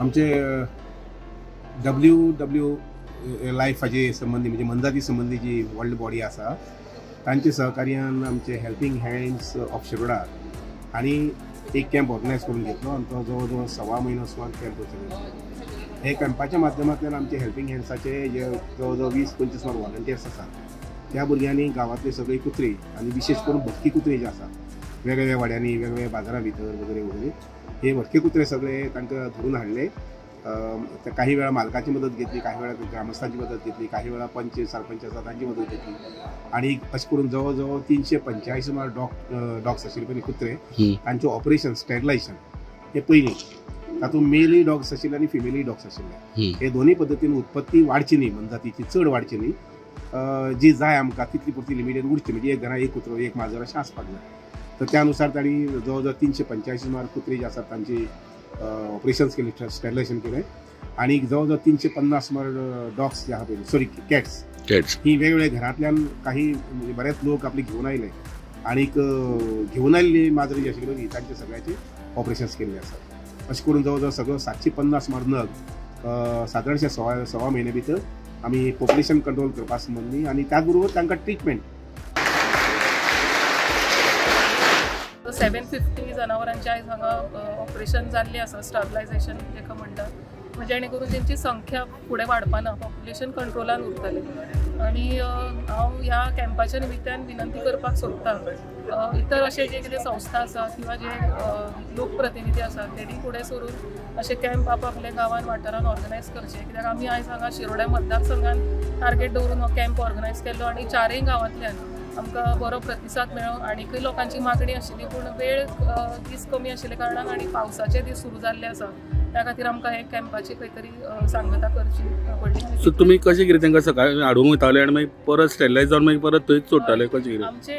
आमचे W W लायफाचे संबंदी म्हणजे मनजाती संबंदी जी वर्ल्ड बॉडी आसा तांचे सहकार्यान आमचे हेल्पिंग हँड्स ऑफ शिरोडा आनी एक कॅम्प ऑर्गनायज करून घेतलो आनी तो जवळ जवळ 1.25 म्हयनो सुमार कॅम्प चलयलो. हे कॅम्पाच्या माध्यमांतल्यान आमचे हेल्पिंग हँड्साचे जे जवळ जवळ 20-25 सुमार व्हॉलंटियर्स आसात त्या भुरग्यांनी गांवांतली सगळी कुत्री आनी विशेष करून भटकी कुत्री जे आसा वेगवेगळ्या वाड्यांनी वेगवेगळ्या बाजारा भितर वगैरे वगैरे हे भटके कुत्रे सगळे तांकां धरून हाडले. काही वेळा मालकाची मदत घेतली, काही वेळा ग्रामस्थांची मदत घेतली, काही वेळा पंच सरपंच आसा तांची मदत घेतली आनी अशें करून जवळ जवळ 345 सुमार डॉग्स आशिल्ले पळय कुत्रे तांचें ऑपरेशन स्टेरिलायझेशन हे पयलीं तातूंत मेलय डॉग्स आशिल्ले आनी फिमेलय डॉग्स आशिल्ले. हे दोनूय पद्दतीन उत्पत्ती वाडची न्ही, मनजातीची चड वाडची न्ही, जी जाय आमकां तितली पुरती लिमिटेड उरची, म्हणजे एक घरा एक कुत्रो एक माजर अशें आसपाक जाय. तर त्या अनुसार तांणी जवळ जवळ 345 सुमार कुत्री जे आसात तांची ऑपरेशन्स केली, स्टेरिलायझेशन केलें आनी जवळ जवळ 350 सुमार डॉग्स जे आहा पळय, सॉरी कॅट्स, ही वेगवेगळ्या घरांतल्यान काही बरेच लोक आपले घेवन आयले आनी घेवन आयिल्ली माजरी जी आशिल्ली तांचे सगळ्याचे ऑपरेशन्स केल्ले आसात. अशें करून जवळ जवळ सगळो 750 सुमार नग सादारणशे 1.25 म्हयने भितर आमी पॉप्युलेशन कंट्रोल करपा संबंदी आनी त्याच बरोबर तांकां ट्रिटमेंट 750 जनावरांचे आयज हांगा ऑपरेशन जाल्लें आसा, स्टरलायझेशन जेका म्हणटात, म्हणजे जेणे करून तेंची संख्या फुडें वाडपाना, पॉप्युलेशन कंट्रोलान उरतलें. आनी हांव ह्या कॅम्पाच्या निमित्तान विनंती करपाक सोदतां इतर अशे जे कितें संस्था आसा किंवा जे लोकप्रतिनिधी आसा तेणी फुडें सरून अशे कॅम्प आपआपल्या गांवान वाठारान ऑर्गनायज करचे, कित्याक आमी आयज हांगा शिरोड्या मतदारसंघान टार्गेट दवरून हो कॅम्प ऑर्गनायज केल्लो आनी चारय गांवांतल्यान आमकां बरो प्रतिसाद मेळ्ळो. आनीकय लोकांची मागणी आशिल्ली पूण वेळ दीस कमी आशिल्ल्या कारणान आनी पावसाचे दीस सुरू जाल्ले आसा त्या खातीर आमकां हे कॅम्पाची खंय तरी सांगता करची पडली. सो तुमी कशें कितें तांकां सकाळी हाडूंक वयताले आनी मागीर परत स्टेरिलायज जावन मागीर परत थंयच सोडटाले, कशें कितें? आमचे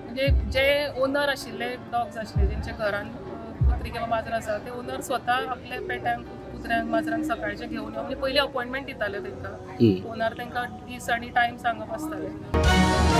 म्हणजे जे ओनर आशिल्ले डॉग्स आशिल्ले जेंच्या घरान कुत्री किंवा माजरां आसा ते ओनर स्वता आपल्या पेट्यांक कुत्र्यांक माजरांक सकाळचे घेवन म्हणजे पयलीं अपॉयंटमेंट दिताले तांकां, ओनर तांकां दीस आनी टायम सांगप आसताले.